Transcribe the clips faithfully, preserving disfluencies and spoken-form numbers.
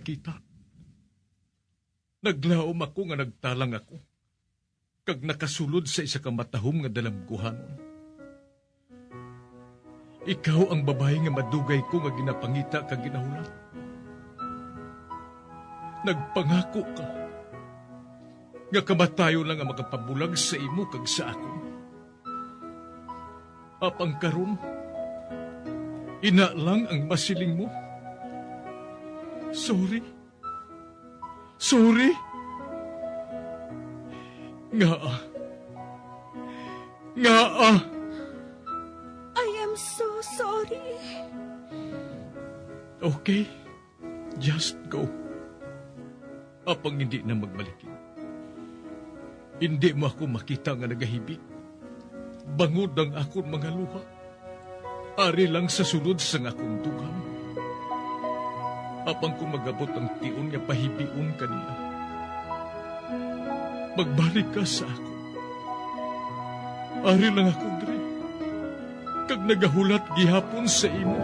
kita. Naglaom ako nga nagtalang ako, kag nakasulod sa isa ka matahom nga dalamguhanon. Ikaw ang babayi nga madugay ko nga ginapangita kag ginahulat. Nagpangako ka nga kamatayon lang ang makapabulag sa imo kag sa akon. Apang karon, ina lang ang masiling mo. Sorry. Sorry. Ngaa? Ngaa? I am so sorry. Okay. Just go. Apang hindi na magbalikin. Hindi mo ako makita nga nagahibi. Bangod ang akon mga luha. Ari lang sa sulod sang akon dughan. Apang kung mag-abot ang tion nga pahibion ka niya, magbalik ka sa akon. Ari lang ako diri, kag nagahulat gihapon sa imo.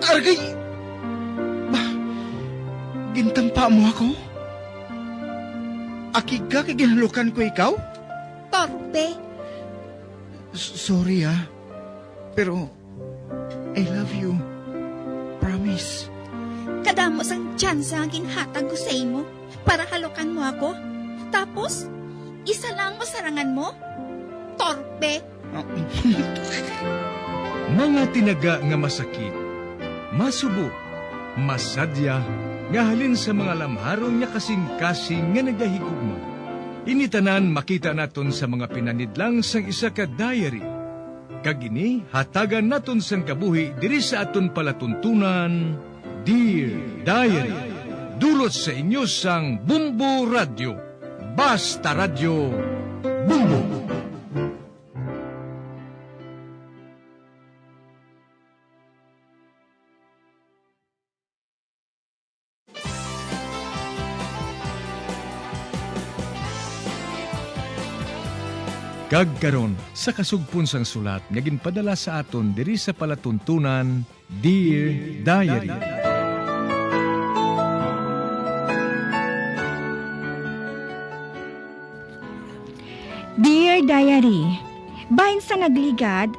Argay! Ba, gintampa mo ako? Akig ka kay ginhalukan ko ikaw? Torpe. S-, sorry, ah. Pero, I love you. Promise. Kadamo sang tsansa nga ginhatag ko sa imo para halukan mo ako. Tapos, isa lang masarangan mo? Torpe. Mga tinaga nga masakit, masubo, masadya, nga halin sa mga lamharon nga kasing-kasing nga nagahigugma. Ini tanan makita naton sa mga pinanidlang sang isa ka diary. Kag ini hatagan naton sang kabuhi diri sa aton palatuntunan, Dear Diary. Dulot sa inyo sang Bumbo Radyo. Basta Radyo, Bumbo. Kag karon, sa kasugpon sang sulat nga ginpadala sa aton diri sa palatuntunan, Dear Diary. Dear Diary, bahin sa nagligad,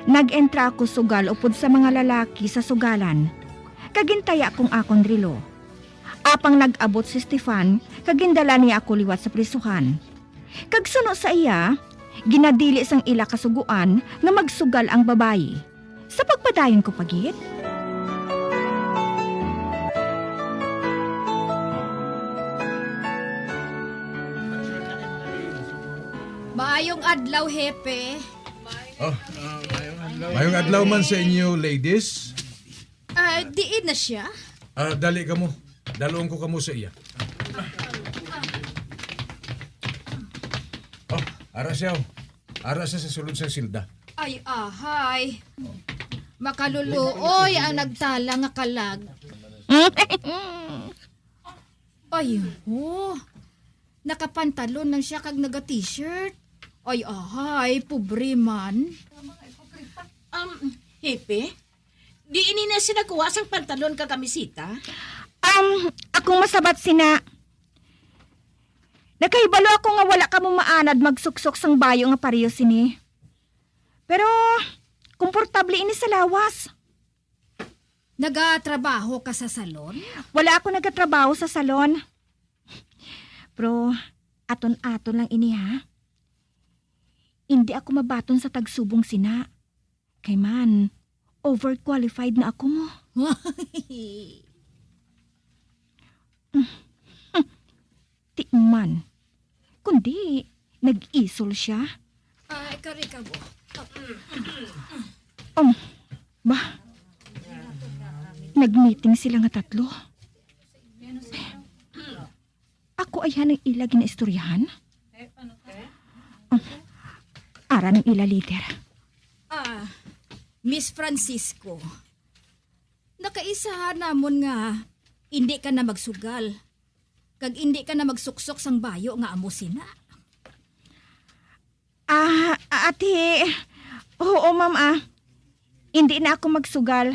nag-entra ako sugal upod sa mga lalaki sa sugalan, kag gintaya ko ang akon relo. Apang nag-abot si Stefan, kag gindala niya ako liwat sa prisuhan. Kag suno sa iya, ginadili sang ila kasugoan nga magsugal ang babayi. Sa pagpadayon ko pa gid. Maayong adlaw, Hepe. Oh, mayong adlaw man sa inyo, ladies. Ah, diin na siya? Ah, dali kamo. Dalon ko kamo sa iya. Oh, ara siya, oh. Ara siya sa sulod sa silda. Ay, ahay. Makaluluoy ang nagtala nga kalag. Ay, oh. Nakapantalon lang siya kag naga-t-shirt. Ay, ahay, pobre man. Um, Hepe, di ini na siya nagkuha sang pantalon kag kamisita? Um, akong masabat sina. Nakahibalo ako nga wala kamo maanad magsuksok sang bayo nga pareho sini. Pero, komportable ini sa lawas. Nagatrabaho ka sa salon? Wala ako nagatrabaho sa salon. Pero, aton-aton lang ini, ha? Indi ako mabaton sa tagsubong sina. Kay man, overqualified na ako mo. Ti man. Kundi, nag-isol siya. Ay, kari ka mo. Um, ba? Nag-meeting sila nga tatlo. Ako ay hanang ila ginaistoryahan? Um, ara ning ila leader. Ah, Miss Francisco, nakaisahan namon nga indi ka na magsugal, kag indi ka na magsuksok sang bayo nga amo sina. Ah, ate, oo, ma'am, ah. Indi na ako magsugal.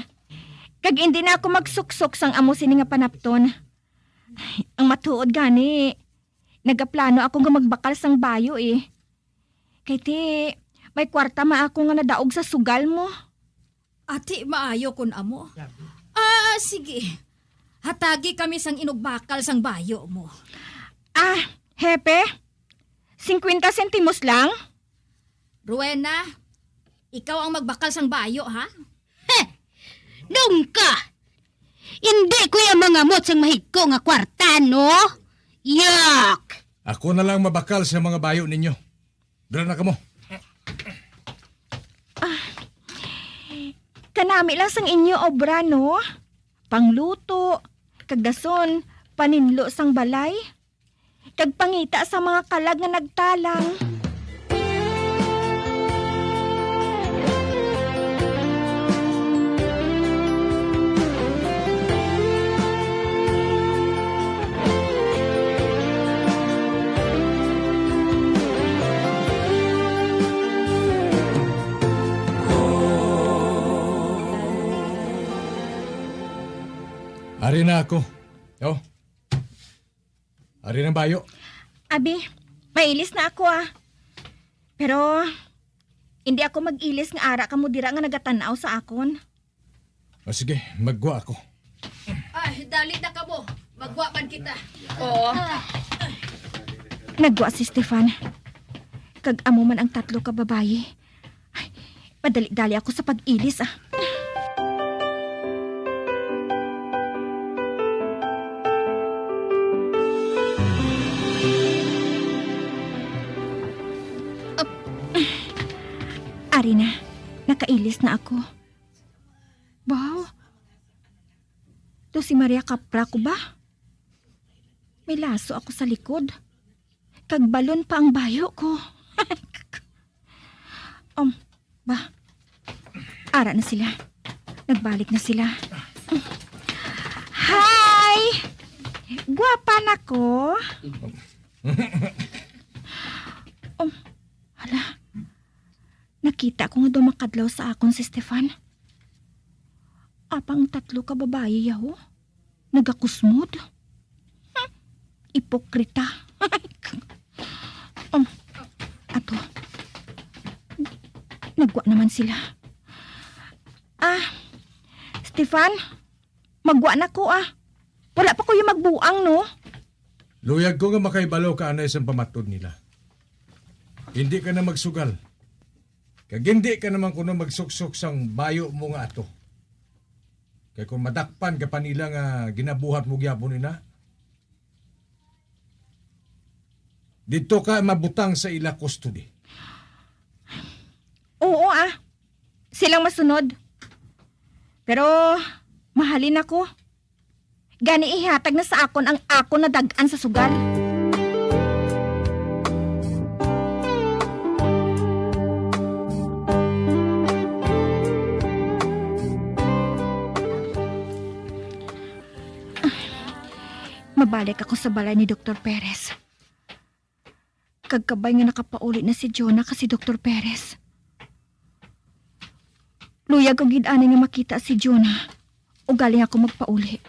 Kag indi na ako magsuksok sang amo sini nga panapton. Ang matuod gani, nagaplano ako nga magbakal sang bayo, eh. Kay ti, may kwarta man ako nga nadaog sa sugal mo. Ati, maayo kun amo. Ah, sige. Hatagi kami sang inugbakal sang bayo mo. Ah, Hepe, singkwenta sentimos lang? Rowena, ikaw ang magbakal sang bayo, ha? Heh! Nungka! Indi ko ya mangamot sang mahigko nga kwarta, no? Yak! Ako na lang mabakal sa mga bayo ninyo. Dira na kamo. Ah, kanami lang sang inyo obra, no? Pangluto, kag dason, paninlo sang balay, kag pangita sa mga kalag nga nagtalang. Ari na ako. Oh. Ari ang bayo. Abi, mailis na ako, ah. Pero, hindi ako mag-ilis nga ara kamo dira nga nagatan-aw sa akon. O sige, maggwa ako. Ay, dali na kamo. Maggwa man kita. Oo. Naggwa si Stefan. Kag amo man ang tatlo ka babayi. Ay, madali-dali ako sa pag-ilis, ah. Ari na, nakailis na ako. Baw, to si Maria Capra ko ba? May laso ako sa likod. Kag balon pa ang bayo ko. Um, ba? Ara na sila. Nagbalik na sila. Hi! Gwapa na ko. Um, hala. Nakita ko nga daw makadlaw sa akon si Stefan. Apang tatlo ka babayi yaho. Nagakusmod. Hmm, ipokrita. Um, ato. Nagwa naman sila. Ah, Stefan, magwa na ko, ah. Wala pa ko yung magbuang, no? Luyag ko nga makaibalo ka anay sang pamatod nila. Hindi ka na magsugal. Kag hindi ka naman kuno magsuksok sang bayo mo nga ato. Kay kung madakpan ka pa nila nga ginabuhat mo gyapon ina, didto ka mabutang sa ila custody. Oo, ah. Silang masunod. Pero mahalin ako. Gani ihatag na sa akon ang akon nadag-an sa sugal. Mabalik ako sa balay ni Doktor Perez. Kag kabay nga nakapauli na si Jonah kag si Doktor Perez. Luyag ko gid anay nga makita si Jonah, ugaling ako magpauli.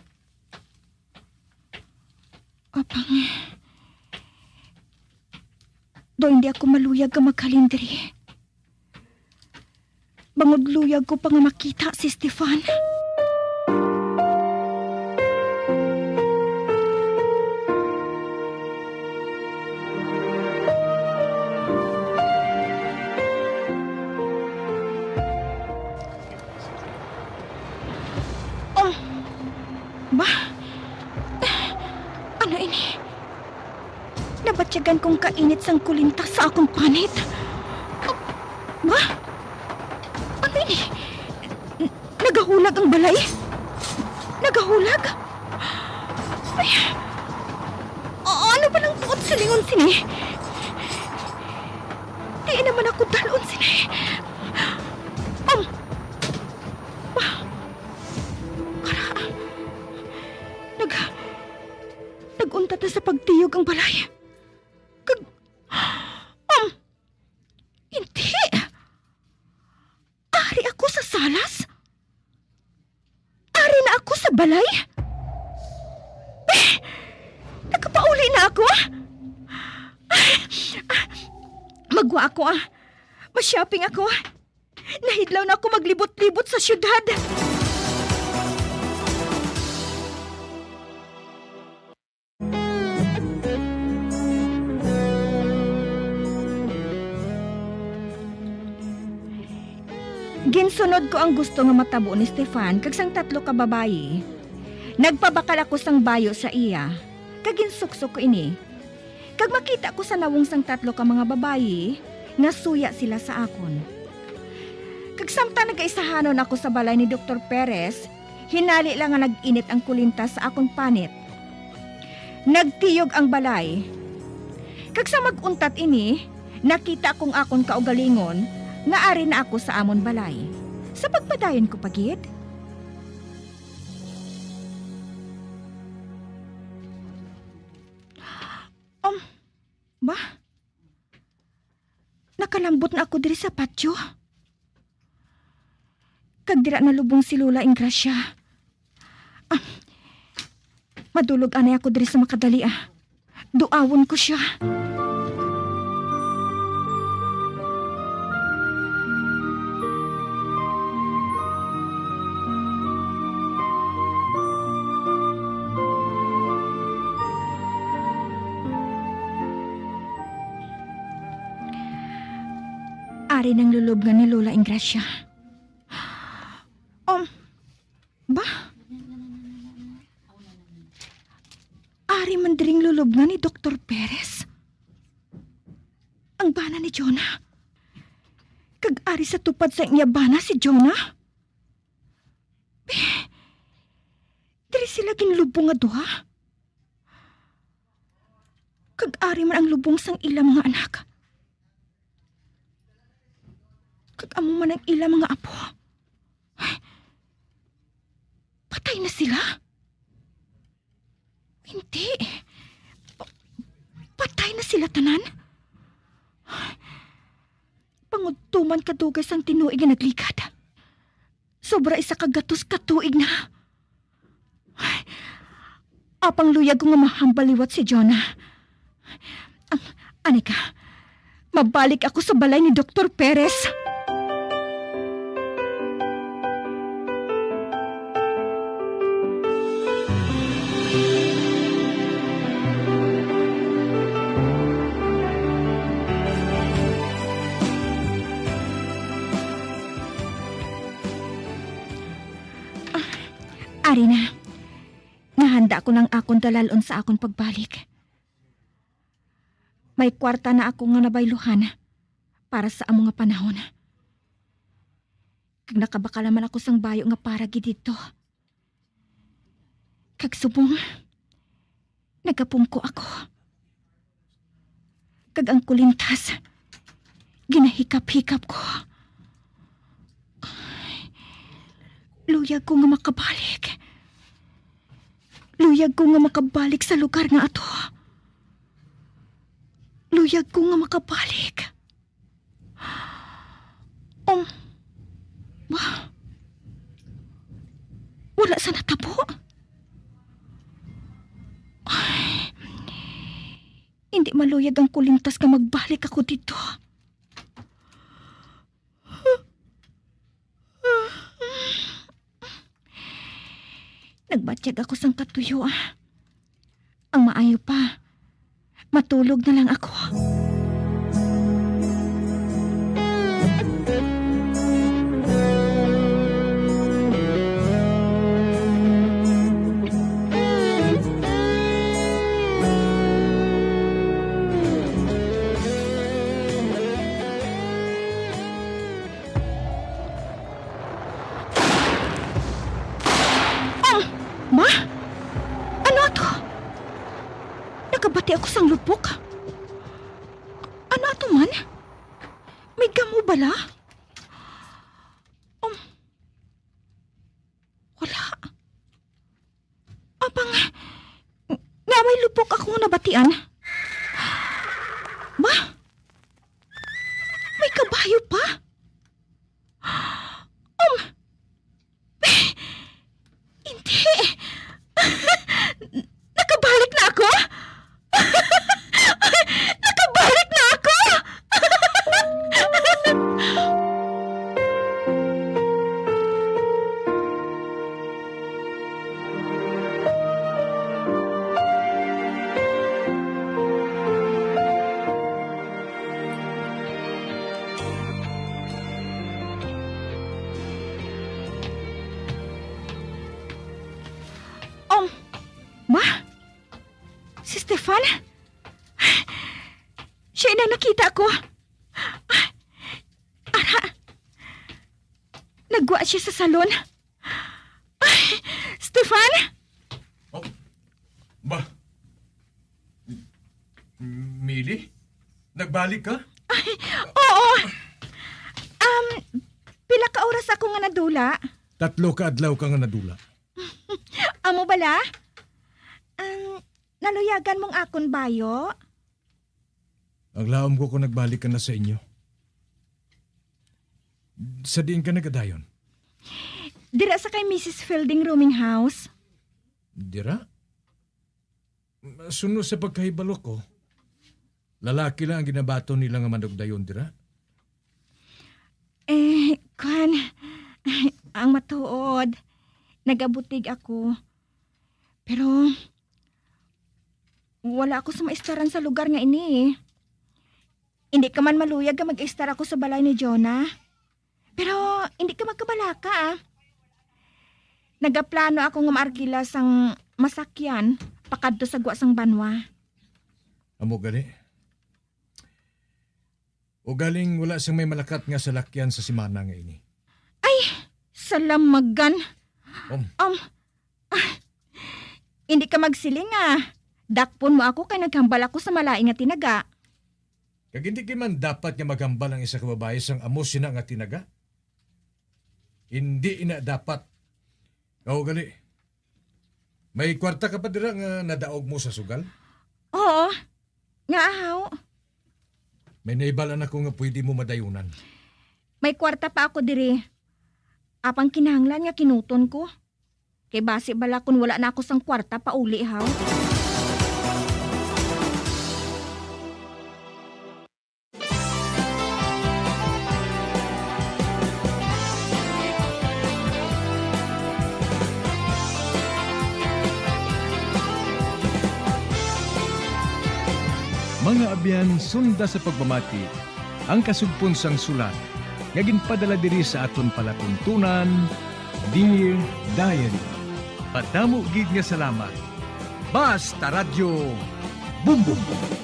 Apang, do hindi ako maluyag nga maghalin diri. Bangod luyag ko pa nga makita si Stefan. Oh, ba? Ano ini? Nabatyagan kong kainit sang kulintas sa akon panit. Ba? Ano ini? N-, nagahulag ang balay? Nagahulag? Ay, a-, ano ba nang buot silingon sini? Diin naman ako dalon sini? Um, ba? Kara, nag-, nag-untat na sa pagtiyog ang balay. Kag, um, hindi. Ari ako sa salas. Balay? Eh, nakapauli na ako? Magwa ako, ah. Ma-shopping ako. Nahidlaw na ako maglibot-libot sa syudad. Ginsunod ko ang gusto nga matabo ni Stefan kag sang tatlo ka babayi. Nagpabakal ako sang bayo sa iya, kag ginsuksok ko ini. Kag makita ko sa nawong sang tatlo ka mga babayi nga suya sila sa akon. Kag samtang nagaisahanon ako sa balay ni Doktor Perez, hinali lang nga nag-init ang kulintas sa akon panit. Nagtiyog ang balay. Kag sa mag-untat ini, nakita ko ang akon kaugalingon nga ari na ako sa amon balay. Sa pagpadayon ko pa gid. Um, ba? Nakalambot na ako diri sa patio. Kag dira nalubong si Lola Ingracia. Ah, madulog anay ako diri sa makadali, ah. Duawon ko sia. Ari nang lulubngan ni Lola Ingracia. Um, ba? Ari man diring lulubngan ni Doktor Perez. Ang bana ni Jonah. Kag ari sa tupad sa iya bana si Jonah. Eh, diri sila ginlubong nga duha. Kag ari man ang lubong sang ila mga anak. Kag amo man ang ila mga apo. Patay na sila? Hindi. Pa-, patay na sila tanan? Pangudtuman kadugay sang tinuig nga nagligad. Sobra isa ka gatos ka tuig na. Apang luyag ko nga mahambal liwat si Jonah. Ang, ani ka, mabalik ako sa balay ni Doktor Perez. Ah, ari na. Nahanda ko nang akon dalalon sa akon pagbalik. May kwarta na ako nga nabayluhan para sa amo nga panahon. Kag nakabakal naman ako sang bayo nga para gid didto. Kag subong, nagapungko ako. Kag ang kulintas, ginahikap-hikap ko. Luyag ko nga makabalik. Luyag ko nga makabalik sa lugar nga ato. Luyag ko nga makabalik. Um, wa-, wala sa natabo. Ay, hindi maluyag ang kulintas nga magbalik ako didto. Nagbatyag ako sang katuyo, ah. Ang maayo pa, matulog na lang ako. Ah! Ma? Ano ato? Nakabati ako sang lupok. Ano ato man? May gamo bala? Um, wala. Apang, nga may lupok ako nga nabatian. Ma? May kabayo pa? Um, eh, hindi. Fan? Siya na nakita ko. Ara, nagwa siya sa salon. Ay, Stefan? Oh, ba? Mili? Nagbalik ka? Ay, oo. Um, pila ka oras ako nga nadula? Tatlo ka adlaw ka nga nadula. Amo bala? Um, naluyagan mong akon bayo? Ang laom ko kung nagbalik ka na sa inyo. Sa diin ka nagadayon? Dira sa kay Missus Fielding rooming house. Dira? Suno sa pagkahibalo ko, lalaki lang ang ginabaton nila nga manugdayon dira. Eh, kwan, ang matuod, nagabutig ako. Pero, wala ako sa maistaran sa lugar nga ini, eh. Hindi ka man maluyag nga mag-istar ako sa balay ni Jonah. Pero, hindi ka magkabalaka, ah. Nagaplano ako nga maarkila sang masakyan pakadto sa gwa sang banwa. Amo gani. Ugaling wala sang may malakat nga salakyan sa simana nga ini. Ay, salamagan. Um. Um, ah, hindi ka magsiling, ah. Dakpon mo ako kay naghambal ako sa malain nga tinaga. Kag hindi gid man dapat nga maghambal ang isa ka babayi sang amo sina nga tinaga. Hindi ina dapat. Aw, gali. May kwarta ka pa dira nga nadaog mo sa sugal? Oo. Nga ahaw. May naibalan ako nga pwede mo madayunan. May kwarta pa ako diri. Apang kinahanglan nga kinuton ko. Kay basi bala kun wala na ako sang kwarta pauli, haw? Mga abyan, sunda sa pagpamati ang kasugpon sang sulat nga ginpadala diri sa aton palatuntunan, Dear Diary. Madamo gid nga salamat. Basta Radyo, Bumbong.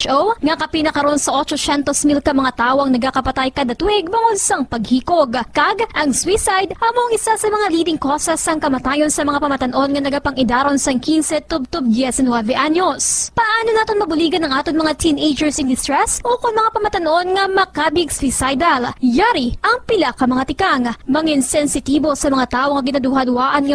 O nga kapin na karon sa otsosyentos mil ka mga tawo ang nagakapatay kada tuig bangod sang paghikog, kag ang suicide amo ang isa sa mga leading causes sang kamatayon sa mga pamatan-on nga nagapang-idaron sang quince tubtob diecinuebe anyos. Paano naton mabuligan ang aton mga teenagers in distress ukon mga pamatan-on nga makabig suicidal? Yari ang pila ka mga tikang. Mangin sensitibo sa mga tawo nga ginaduhaduhaan nga